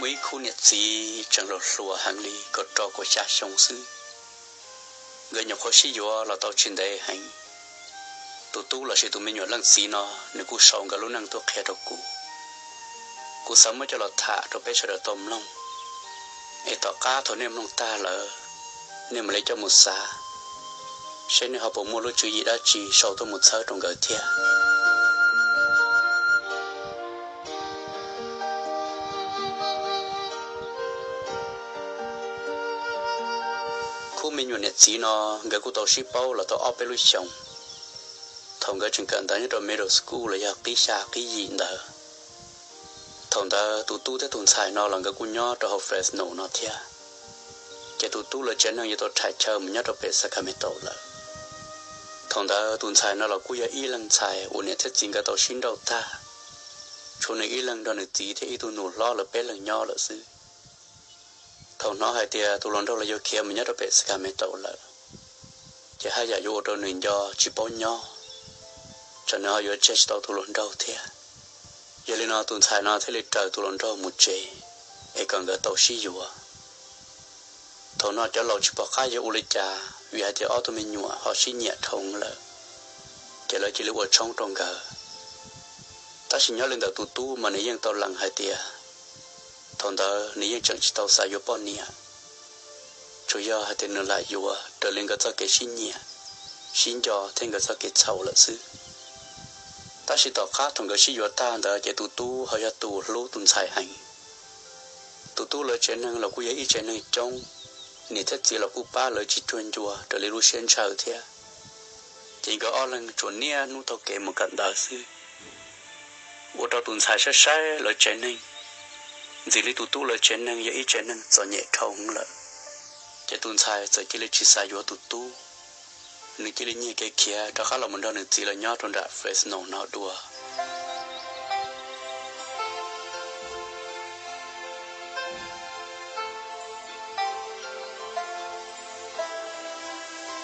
Muaj ib khub niam txiv tseem hluas hluas heev li, kaum rau kaum xya xyoo xwb, nkawd nyuam qhuav sib yuav los tau tsis ntev heev. Tus tub lossis tus me nyuam leej txiv no, nws kuj sau nkawd lub neej tuaj qhia rau kuv. Kuv xav muab coj los tham rau peb sawv daws tau mloog, es tom qab thaum nej mloog tag lawm, nej mam li coj mus xav, seb nej ho puas muaj lub tswv yim dab tsi sau tuaj mus txhawb rau nkawd thiab. Khub me nyuam niam txiv no, nkawd kuj tau sib paub los tau ob peb lub xyoos. Thaum nkawd tseem kawm ntawv nyob rau middle school los yog qib xya qib yim ntawd, thaum ntawd tus tub thiab tus ntxhais no los nkawd kuj nyob rau hauv Fresno no thiab. Ces tus tub lawv tsev neeg yuav tau rhais chaw mus nyob rau pem Sacramento lawm. Thaum ntawd tus ntxhais no los kuj yog ib leeg ntxhais uas niam thiab txiv nkawd tau sib nrauj tag, tshuav nws ib leeg nrog nws txiv thiab ib tug nus hlob lawv peb leeg nyob lawm xwb. Thaum hnov hais tias tus hluas nraug los yuav khiav mus nyob rau pem Sacramento lawm, ces haj yam yuav ua rau nws nco tsis paub nyob, tsam nws ho yuav tseg tsis tau tus hluas nraug thiab. Yog li no tus ntxhais no thiaj li raws tus hluas nraug mus tsev, es kom nkawd tau sib yuav. Thaum no cov laus tsis pom qab yuav ua li cas, vim hais tias ob tug me nyuam ho sib nyiam dhau lawm, ces lawv cia li ua tshoob rau nkawd. Tab sis nyob li ntawm tus tub mas nws yeej tau lees hais tias thaum ntawd nws yeej tseem tsis tau xav yuav poj niam, tsuas yog hais tias nws lam yuav raws li nkawd txoj kev sib nyiam, sib nco thiab nkawd txoj kev txhaum lawm xwb. Tab sis tom qab thaum nkawd sib yuav tag ntawd ces tus tub ho yog tus hlub tus ntxhais heev. Tus tub lawv tsev neeg los kuj yog ib tsev neeg coob, niam thiab txiv los kuj pab lawv tsis cuag ncua raws li lub siab ntshaw thiab. Ces nkawd ob leeg tsuas niaj hnub taug kev mus kawm ntawv xwb, ua rau tus ntxhais saib saib lawv tsev neeg, ntxim li tus tub lawv tsev neeg yog ib tsev neeg txom nyem dhau lawm. Ces tus ntxhais txawm cia li tsis xav yuav tus tub, nws cia li nyiag kev khiav rov qab los mus nrog nws txiv lawv nyob rau nram Fresno no dua.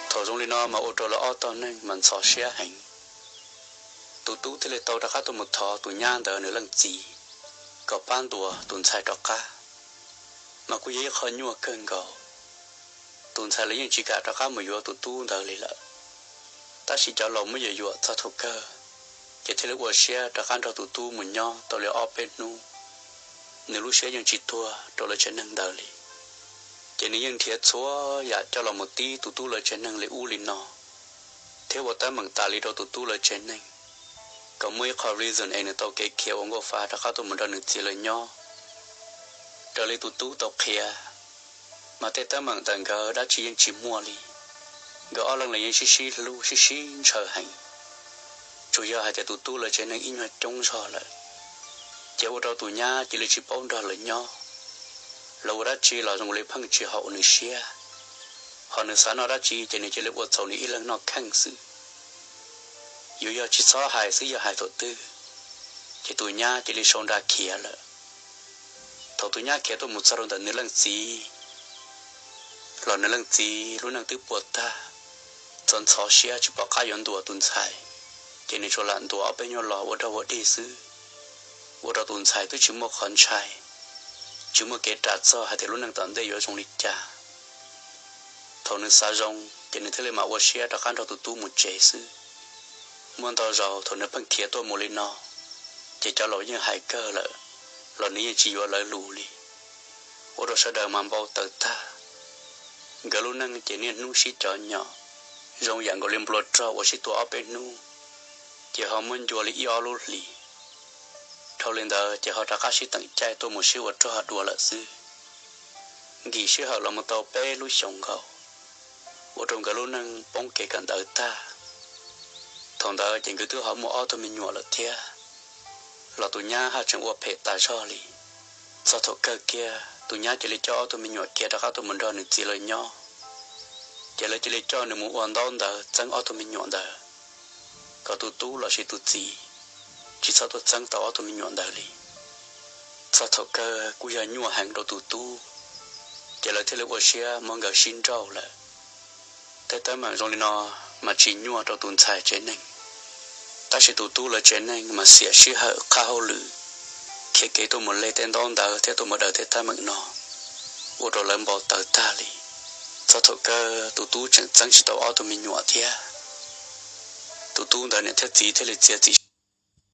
Thaum zoo li no mas ua rau lawv ob tog neeg mas ntxhov siab heev. Tus tub thiaj li tau rov qab tuaj mus thov tus nyab ntawd nws leej txiv kom pab ntuas tus ntxhais rov qab, mas kuj yog ib qho nyuaj kawg nkaus. Tus ntxhais los yeej tsis kam rov qab mus yuav tus tub ntawd li lawm. Tab sis cov laus muab yuam yuam txog thaum kawg, ces thiaj li ua siab rov qab nrog tus tub mus nyob tau li ob peb hnub. Nws lub siab yeej tsis tuag rau lawv tsev neeg ntawd li, ces nws yeej nrhiav txhua yam coj los mus tib tus tub lawv tsev neeg li ub li no, thiab ua teeb meem tas li rau tus tub lawv tsev neeg, kom muaj ib qho reason es nws tau kev khiav ua nkauj fa rov qab tuaj mus nrog nws txiv lawv nyob. Raws li tus tub tau qhia, mas tej teeb meem ntawm nkawd dab tsi yeej tsis muaj li. Nkawd ob leeg los yeej sib sib hlub sib sib ntshaw heev, tsuas yog hais tias tus tub lawv tsev neeg ib nyuag coob zog lawm, ces ua rau tus nyab cia li tsis paub nrog lawv nyob. Lawv ua dab tsi los zoo li pheej tsis haum nws siab, ho nws xav noj dab tsi ces nws cia li ua txhaum nws ib leeg noj kheej xwb. Yuav yog tsis txhob hais xwb, yog hais thaum twg ces tus nyab cia li sau nra khiav lawm. Thaum tus nyab khiav tuaj mus txog rau ntawm nws leej txiv los nws leej txiv lub neej twb puas tag, txawm ntxhov siab tsis pom qab yuav ntuas tus ntxhais, ces nws tsuas lam ntuas ob peb nyuag los ua rag ua dig xwb, ua rau tus ntxhais twb tsis muaj qhov ntshai, tsis muaj kev ras txog hais tias lub neej tom ntej yuav zoo li cas. Thaum nws xav zoo ces nws thiaj li mam ua siab rov qab nrog tus tub mus tsev xwb. Muaj ntau zaus thaum nws pheej khiav tuaj mus li no, ces cov laus yeej hais kawg lawm, los nws yeej tsis yuav lawv lus li. Ua rau sawv daws mas npau taws tag. Nkawd lub neej ces niaj hnub sib cov nyom, zoo yam nkaus li nplua rog uas sib tua ob peb hnub, ces ho muab ncua li ib ob lub hlis. Dhau li ntawd ces ho rov qab sib teem caij tuaj mus sib ua rog dua lawm xwb. Nkim sij hawm los mus tau peb lub xyoos nkaus, ua rau nkawd lub neej poob kev kawm ntawv tag. Thaum ntawd ces nkawd twb ho muaj ob tug me nyuam lawm thiab, los tus nyab haj tseem ua phem tas zog li. Txog thaum kawg kiag tus nyab cia li coj ob tug me nyuam khiav rov qab tuaj mus nrog nws txiv lawv nyob, ces lawv cia li coj nws mus ua ntaub ntawv txeeb ob tug me nyuam ntawd, kom tus tub lossis tus txiv tsis txhob tuaj txeeb tau ob tug me nyuam ntawd li. Txog thaum kawg kuj yog nyuaj heev rau tus tub, ces lawv thiaj li ua siab muab nkawd sib nrauj lawm. Tej teeb meem zoo li no mas tsis nyuaj rau tus ntxhais tsev neeg, tab sis tus tub lawv tsev neeg mas xiam sij hawm qhab hauj lwm, khiav kev tuaj mus le tej ntaub ntawv thiab tuaj mus daws tej teeb meem no, ua rau lawv npau taws tag li. Txog thaum kawg tus tub tseem txeeb tsis tau ob tug me nyuam thiab. Tus tub ntawd niam thiab txiv thiaj li txiav txim